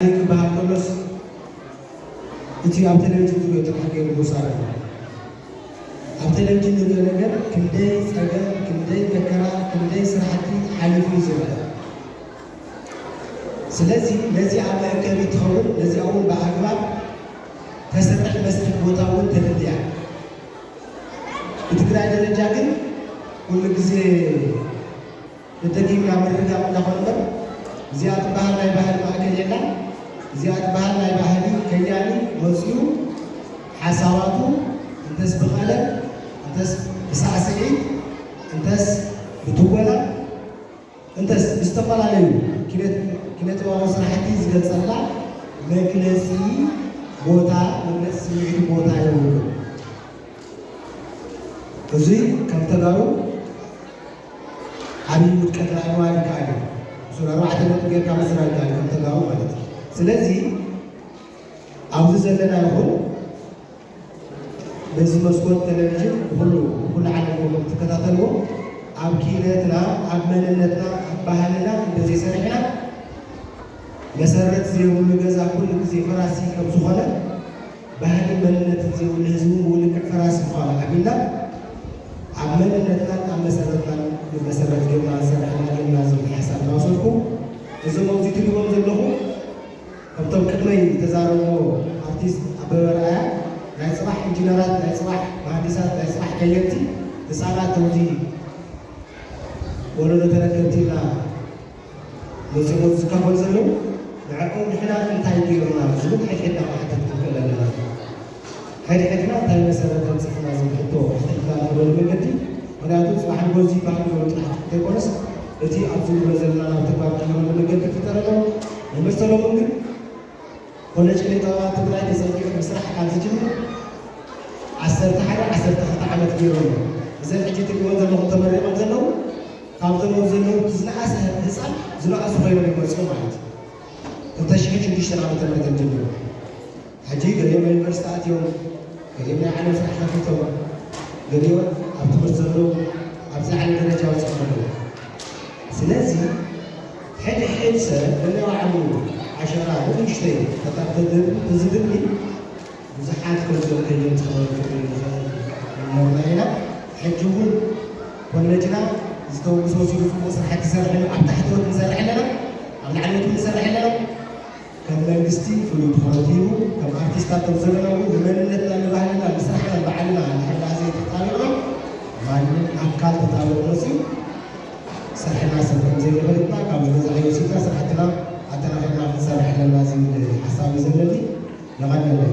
ክበሃል ከሎስ እቲ ኣብ ቴሌቪዥን ዝሪኦ ጥራሕ ገይሩ ዝወሳደ እዩ። ኣብ ቴሌቪዥን ንሪኦ ነገር ክንደይ ጸገም፣ ክንደይ መከራ፣ ክንደይ ስራሕቲ ሓሊፉ እዩ ዝረአ። ስለዚ ነዚኣ መእከቢ ትኸውን፣ ነዚኣ እውን ብኣግባብ ተሰርሕ መስርሕ ቦታ እውን ተደልያ። ብትግራይ ደረጃ ግን ኩሉ ግዜ ደጊምና ምርግጋም እንዳኾነ እምበር እዚኣ ትበሃል ናይ ባህሊ ማእከል የላን። እዚኣ ትበሃል ናይ ባህሊ ከያኒ መፂኡ ሓሳባቱ እንተስ ብቐለም እንተስ ብሳዕስዒት እንተስ ብትወና እንተስ ብዝተፈላለዩ ኪነ ጥበባዊ ስራሕቲ ዝገልፀላ መግለፂ ቦታ መግለፂ ስምዒት ቦታ የብሉ። እዚ ከም ተጋሩ ዓብዪ ውድቀት ርኣይዋ ይከኣል እዩ። እሱን ኣርባዕተ ነጥቢ ጌርካ ምዝራብ ይከኣል ከም ተጋሩ ማለት እዩ። ስለዚ ኣብዚ ዘለና ይኹን በዚ መስኮት ቴሌቪዥን ብኩሉ ብኩሉ ዓለም ኩሉ ትከታተልዎ ኣብ ኪነትና ኣብ መንነትና ኣብ ባህልና እንተዘይሰሪሕና መሰረት ዘይብሉ ገዛ ኩሉ ግዜ ፈራሲ ከም ዝኾነ ባህልን መንነትን ዘይብሉ ህዝቢ እውን ብውልቅዕ ፈራሲ ምዃኑ ኣሚንና ኣብ መንነትናን ኣብ መሰረትናን መሰረት ጌርና ዝሰራሕና ጌርና ዝብል ሓሳብ እናወሰድኩ እዞም ኣብዚ ትሪእዎም ዘለኹ ከምቶም ቅድመይ ዝተዛረብዎ ኣርቲስት ኣበበ ኣርኣያ ናይ ፅባሕ ኢንጂነራት ናይ ፅባሕ መሃንዲሳት ናይ ፅባሕ ከየድቲ ህፃናት ተውዚ ወለዶ ተረከብቲ ኢልና መፂኦም ዝካፈሉ ዘለዉ ንዕኦም ንሕና እንታይ ገይሩና ዝብል ሕድሕድና ክሓተት ክንክእል ኣለና። ሕድሕድና እንታይ መሰረት ኣንፂፍና ዝብል ሕቶ ሕድሕድና ንኽበሉ መገዲ ምክንያቱ ፅባሕ ንጎዚ ባህሊ ዶ ጥራሕ ዘይኮነስ እቲ ኣብዚ ንብሎ ዘለና ናብ ተግባር ክህበሉ መገዲ ክፍጠረሎም ንመሰሎምን ግን ኮሌጅ ክልተ ኣብ ትግራይ ተፀጊዑ ምስራሕ ካብ ዝጅምር ዓሰርተ ሓደ ዓሰርተ ክልተ ዓመት ገይሩ ኣሎ። እዘን ሕጂ ትሪእወን ዘለኹም ተመሪቐን ዘለዉ ካብቶም ኣብ ዘለዉ እቲ ዝነኣሰ ህፃን ዝነኣሱ ኮይኖም ይመፅኡ ማለት እዩ። ክልተ ሽሕን ሽዱሽተን ዓመተ ምህረት ጀሚሩ ሕጂ ገሊኦም ዩኒቨርሲቲ ኣትዮም ገሊኦም ናይ ዓለም ስራሕ ከፊቶም ገሊኦም ኣብ ትምህርቲ ዘለዉ ኣብ ዝለዓለ ደረጃ በፂሖም ኣለዉ። ስለዚ ሕድሕድ ሰብ ነናይ ባዕሉ ዓሸራ ንእሽተይ ከታተል ተዝግኒ ብዙሓት ከምዚኦም ከየምፅእ ክኽእል ይኽእል ነርና ኢና። ሕጂ እውን ኮሌጅና ዝተወግሶ ወሲዱ ፅቡቕ ስራሕ ትሰርሕ ኣሎ። ኣብ ታሕተዎት ንሰርሕ ኣለና፣ ኣብ ላዕለዎት ንሰርሕ ኣለና። ከም መንግስቲ ፍሉይ ትኹረት ሂቡ ከም ኣርቲስታት ከም ዘለና እውን ንመንነትና ንባህልና ንስራሕና ንባዕልና ንሕና ዘይተጣቢቕና ማንም ኣካል ተጣቢቑ መፅዩ ስርሕና ሰብ ከም ዘይነበረትና ካብ ዝገዛእ ወሲድና ስራሕትና ኣጠናኺርና ክንሰርሕ ኣለና ዝብል ሓሳብ እዩ ዘለኒ። የቐንየለይ።